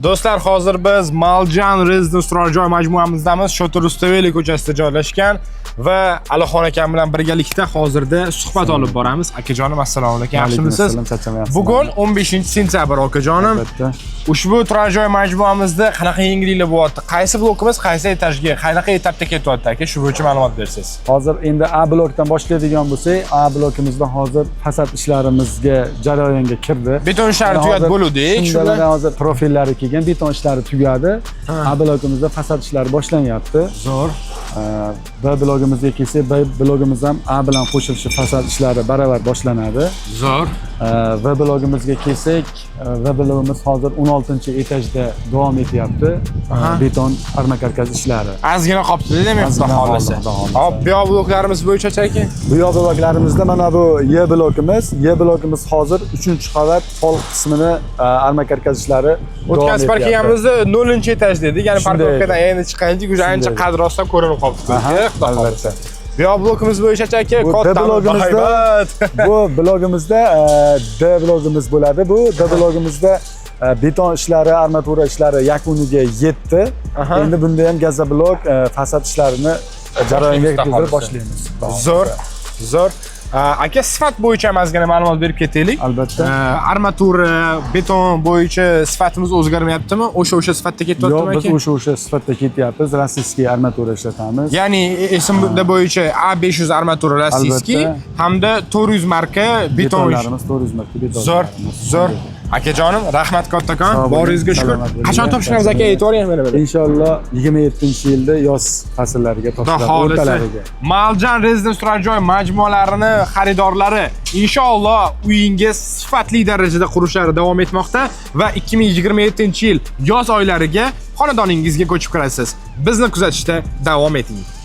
Do'stlar, hozir biz Maljan Residence turar joy majmuamizdamiz. Shota Rustaveli ko'chasida joylashgan va Alixon akam bilan birgalikda hozirda suhbat olib boramiz. Akajonim, assalomu alaykum. Yaxshimisiz? Alaykum assalom, charchamayapsizmi? Bugun 15-sentyabr, akajonim. Albatta. Ushbu turar joy majmuamizda qanaqa yangiliklar bo'lyapti? Qaysi blokimiz qaysi etajga, qanaqa etapda ketyapti, aka? Shu bo'yicha ma'lumot bersangiz. Hozir endi A blokdan boshlaydigan bo'lsak, A blokimizda hozir fasad ishlarimizga jarayonga kirdi. Beton ishlari Mana tugab hozir bo'luvdi, shunda shunda. Mana hozir profillari kelgan, beton ishlari tugadi. A blokimizda fasad ishlari boshlanyapti. Zo'r. B blokimizga kelsak, B blokimiz ham A bilan qo'shilishi fasad ishlari baravar boshlanadi. Zo'r. V blokimizga kelsak, V blokimiz hozir 16-etajda davom etyapti. Beton armakarkaz ishlari. Ozgina qolibdi, demak, xudo Ozgina qoldi, xohlasa. xudo xohlasa. Hop, bu yoq bloklarimiz bo'yicha aka. Bu yoq bloklarimizda mana bu Y blokimiz. Y blokimiz hozir 3-qavat pol qismini armakarkaz ishlari davom O'tgan safar etyapti. kelganimizda 0-etaj dedik. Ya'ni Shunday. parkovkadan endi chiqqandik, уже ancha Shunday. qad rostdan ko'rinib qolibdi. Xudo Albatta. xohlasa. Bu yoq blokimiz bo'yicha aka, Bu D katta blokimizda bu blokimizda D blokimiz bo'ladi. Bu D blokimizda beton ishlari, armatura ishlari yakuniga yetdi. Endi bunda ham gazoblok fasad ishlarini jarayonga Xudo kirgizib xohlasa. Boshlaymiz. Zo'r, zo'r. Aka, sifat bo'yicha ham ozgina ma'lumot berib ketaylik. Albatta. Armatura, beton bo'yicha sifatimiz o'zgarmayaptimi? O'sha sifatda Yo'q, ketyaptimi biz aka? o'sha sifatda ketyapmiz. Российский armatura ishlatamiz. Ya'ni esimda bo'yicha A500 armatura российский Albatta. hamda 400 marka beton. Betonlarimiz 400 marka betonlarimiz. Zo'r, zo'r. Akajonim, rahmat kattakon. Sog' bo'ling, Boringizga shukur. salomat bo'ling. Qachon topshiramiz, aka? Aytib yuboring mana buni. Inshaalloh 27-yilda yoz fasllariga Xudo topshiradi, xohlasa. O'rtalariga. Maljan Residence turar joy majmualarini xaridorlari, inshaalloh uyingiz sifatli darajada qurishlari davom etmoqda va 2027-yil yoz oylariga xonadoningizga ko'chib kirasiz. Bizni kuzatishda davom eting.